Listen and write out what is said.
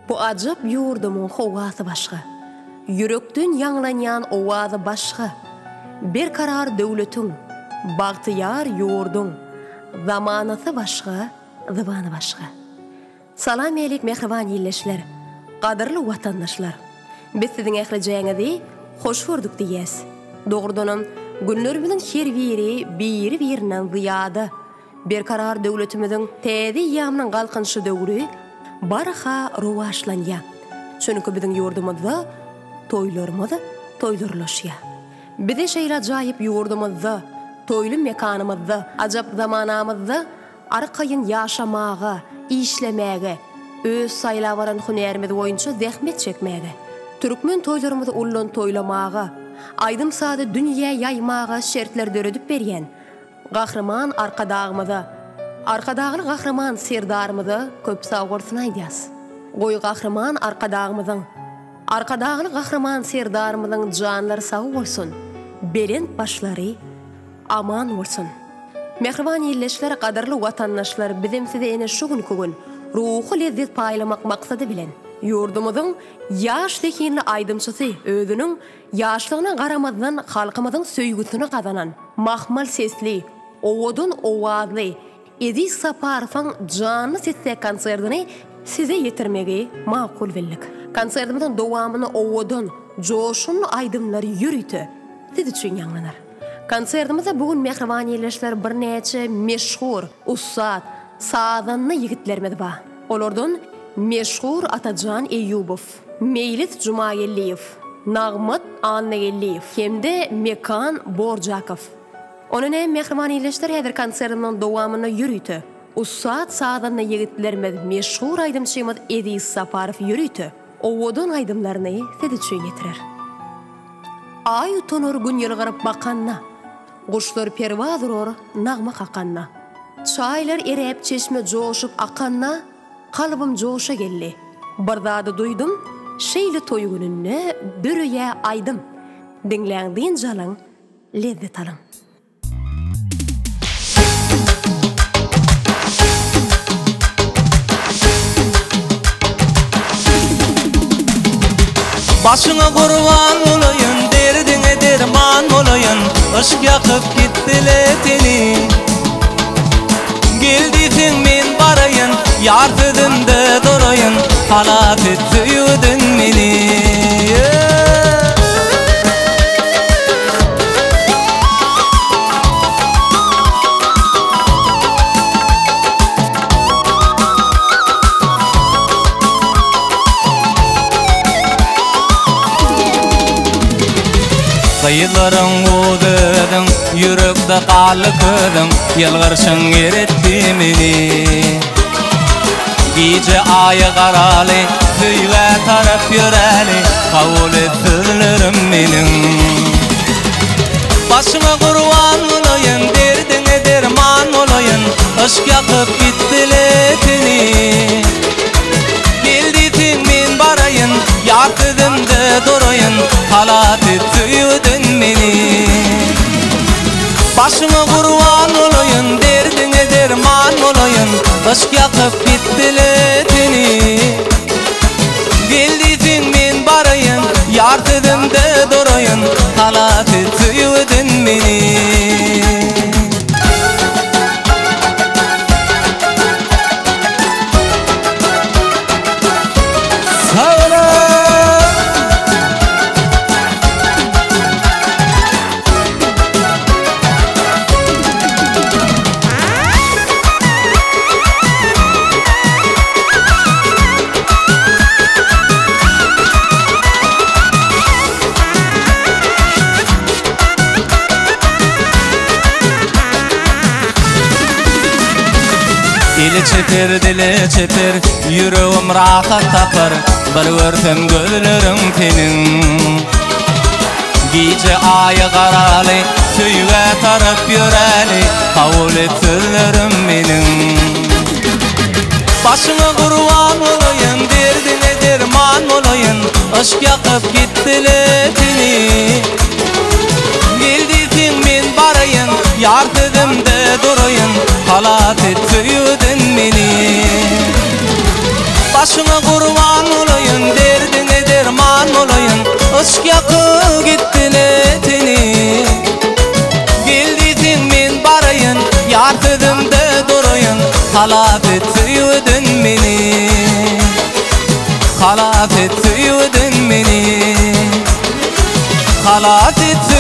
Bu ajap ýurdumyň howasy başga, Ýürekden ýaňlanýan owazy başga. Berkarar döwletiň, bagtyýar ýurduň, Zamanasy başga, zybany başga. Salam älik mähriban ildeşler, gadyrly watandaşlar! Biz siziň ählijäňizi hoş gördük diýýäs. Dogrudanam, günlerimiziň her biri biri-birinden zyýada. Berkarar döwletimiziň täze eýýamynyň Galkynyşy döwri barha rowaçlanýar. Çünki biziň ýurdumyzda toýlarymyz toýlarlaşýar. Bize şeýle ajaýyp ýurdumyzda, toýly mekanymyzda, ajap zamanamyzda arkaýyn ýaşamaga, işlemäge, öz saýlap alan hünärimiz boýunça zähmet çekmäge, türkmen toýlarymyzy ullan toýlamaga, aýdym-sazy dünýä ýaýmaga şertler döredip berýän Gahryman Arkadagymyza, Arkadagly Gahryman Serdarymyza köp sagbolsun aýdýas. Goý Gahryman Arkadagymyzyň, Arkadagly Gahryman Serdarymyzyň janlary sag bolsun, belent başlary aman bolsun. Mähriban ildeşler, gadyrly watandaşlar bizem size ene şu günki gün ruhy lezzet paýlamak maksady bilen, ýurdumyzyň ýaş zehinli aýdymçysy özüniň Ýaşlygyna garamazdan halkymyzyň söýgüsini gazanan, mahmal sesli, owadan owazly Eziz Saparowyň janly sesde konsertini size ýetirmegi makul bildik. Konsertimiziň dowamynda owadan, joşgunly aýdymlar ýörite siz üçin ýaňlanar. Konsertimizde bu gün mähriban ildeşler birnäçe meşhur, ussat, sazanda ýigitlerimiz bar. Olardan meşhur Atajan Eýýubow. Meýlis Jumageldiýew, Nagmat Annageldiýew hem-de Mekan Borjakow. Ony näme mähriban ildeşler häzir konsertimiziň dowamynda ýörite ussat sazanda ýigitlerimiz meşhur aýdymçymyz Eziz Saparow ýörite owadan aýdymlaryny siz üçin ýetirer. Aý utanar gün ýylgyryp bakanda, Guşlar perwaz urar nagma kakanda. Çaýlar eräp çeşme joşup akanda, Kalbym joşa geldi. Bir zady duýdum, şeýle toý gününde döreýä aýdym. Diňläň dynç alyň, lezzet alyň. Başyňa gurban bolaýyn, derdiňe derman bolaýyn, Yşk ýakyp gitdi-le seni. Gel diýseň men baraýyn, ýar sözümde duraýyn, Halas et söýgüden meni. Gyzlaryň uz özüň, ýürekde galdy közüň, Ýylgyrşyň eretdi meni. Gije aýa garaly, söýgä tarap ýöräli, Kabul et sözlerim meniň. Başyňa gurban bolaýyn, derdiňe derman bolaýyn, Yşk ýakyp gitdi-le seni. Gel diýseň men baraýyn, ýar sözümde duraýyn, Halas et söýgüden meni. Başyňa gurban bolaýyn, derdiňe derman bolaýyn, Yşk ýakyp gitdi-le seni. Gel diýseň men baraýyn, ýar sözümde duraýyn, Halas et söýgüden meni. Sag boluň! Eli çeper, dili çeper, ýüregim rahat tapar, Bir görsem gözleriň seniň. Gije aýa garaly, söýgä tarap ýöräli, Kabul et sözlerim meniň. Başyňa gurban bolaýyn, derdiňe derman bolaýyn, Yşk ýakyp gitdi-le seni. Gel diýseň men baraýyn, ýar sözümde duraýyn, Halas et söýgüden meni. Başyňa gurban. Halas et söýgüden meni Halas et söýgüden meni Halas et.